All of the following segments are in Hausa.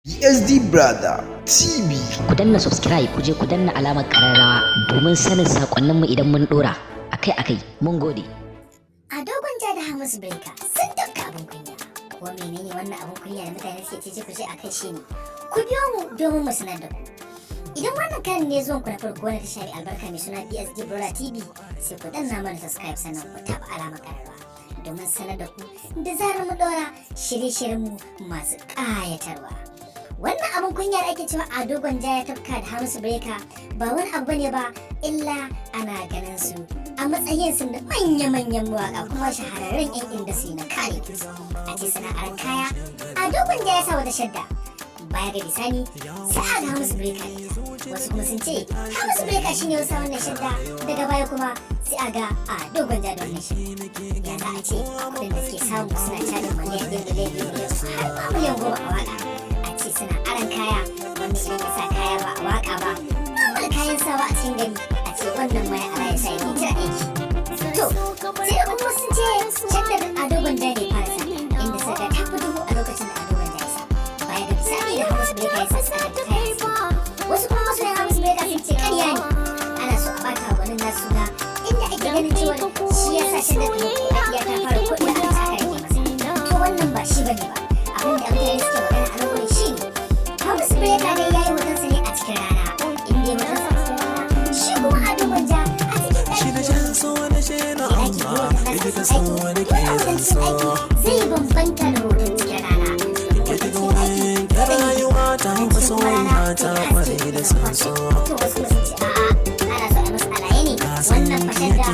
SD Brother TV. Ku danna subscribe, ku je ku danna alamar kararrawa domin sanin sakonninmu idan mun dora akai-akai. Mun gode. Ado Gwanja da Hamisu Breaker sun tafka abin kunya. Ko menene wannan abin kunya da mutane suke cece kuce a kai? Shine ku biyo mu domin mu sanar da ku. Idan wannan karin ne zuwan ku na farko wani tasha mai albarka mai suna BSD Brother TV, sai ku danna mana subscribe, sannan ku taɓa alamar kararrawa domin sanar da ku da zarar mu ɗora shirye-shiryenmu masu ƙayatarwa. Wannan abin kunya da ake cewa Ado Gwanja ya tafka da Hamisu Breaker ba wani abu bane ba, illa ana ganin su a matsayin su na manya-manyan mawaka kuma shahararrun 'yan industry na Kannywood. A ce sana'ar kaya, Ado Gwanja ya sa wata shadda. Baya ga bisani sai a ga Hamisu Breaker da ita. Wasu kuma sun ce Hamisu Breaker shine ya sa wannan shadda, daga baya kuma sai a ga Ado Gwanja da wannan shadda. Ya za a ce kuɗin da suke samu, suna cajin miliyan 1, miliyan 2, miliyan 3, har ma miliyan 10 a waka. A ce suna aran kaya, wannan idan ya sa kaya ba a waka ba, normal kayan sawa a cikin gari, a ce wannan ma ya ara ya sa ya jira aiki. To, sai da kuma sun ce shaddar Ado Gwanja ne fara sa, inda suka ta fi duhu a lokacin da Ado Gwanja ya sa. Baya ga bisani da Hamisu Breaker ya sa, suka ga kayan sa. Wasu kuma masoyan Hamisu Breaker sun ce ƙarya ne. Ana so a ɓata wa gwanin nasu suna, inda ake ganin cewa shi ya sa shaddar kamar ko ta fara kuɗi a aka rage masa. To, wannan ba shi bane ba. Abin da mutane suke magana a nan gurin shi ne Hamisu Breaker dai ya yi hotonsa ne a cikin rana, inda ya hotonsa a cikin rana, shi kuma Ado Gwanja a cikin ɗaki. Shi da shan so na shi na amma ita ka so wani ke zan so. Zai bambanta da hoton cikin rana. Ke daga wurin ka rayuwa ta masoyiya ta kware da san so. To, wasu sun ce a'a, ana so a masa alaye ne. Wannan fashar da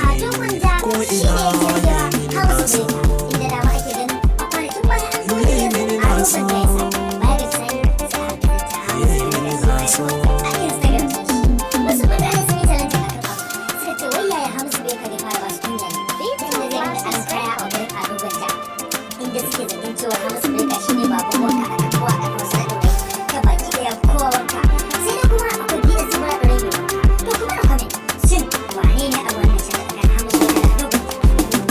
Ado Gwanja Ko shi ina ne yake ragewa wani Hamisu na so. Breaker, inda dama ake ganin a kwanakin baya an zo da Mini Ado na so. Gwanja ya sa. Baya ga bisani sai aka kasance Hamisu Mini Breaker na shi so. ma a Instagram ɗin shi. Wasu mutane sun yi challenge akan abu, suka ce wai yaya Hamisu Breaker ne fara ba su kunya ne, tunda zai rinka aron kaya a wurin Ado Gwanja, inda suke zargin cewa Hamisu Breaker shine baban wanka a kan kowa a Hausa na Ɗorayi ga baki ɗaya kowa wanka. Sai dai kuma akwai BSD mura Ɗorayi mai wanka. To, kuma na comment, shin wane ne a wannan shirin tsakanin Hamisu Breaker da Ado Gwanja?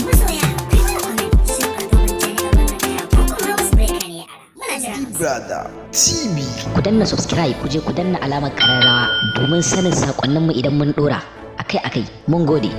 Masoya, kai mana comment, shin Ado Gwanja ne a wannan kaya ko kuma Hamisu Breaker ne ya ara? Muna jira. SD Brother TV. Ku danna subscribe, ku je ku danna alamar kararrawa domin sanin sakonninmu idan mun dora akai-akai. Mun gode.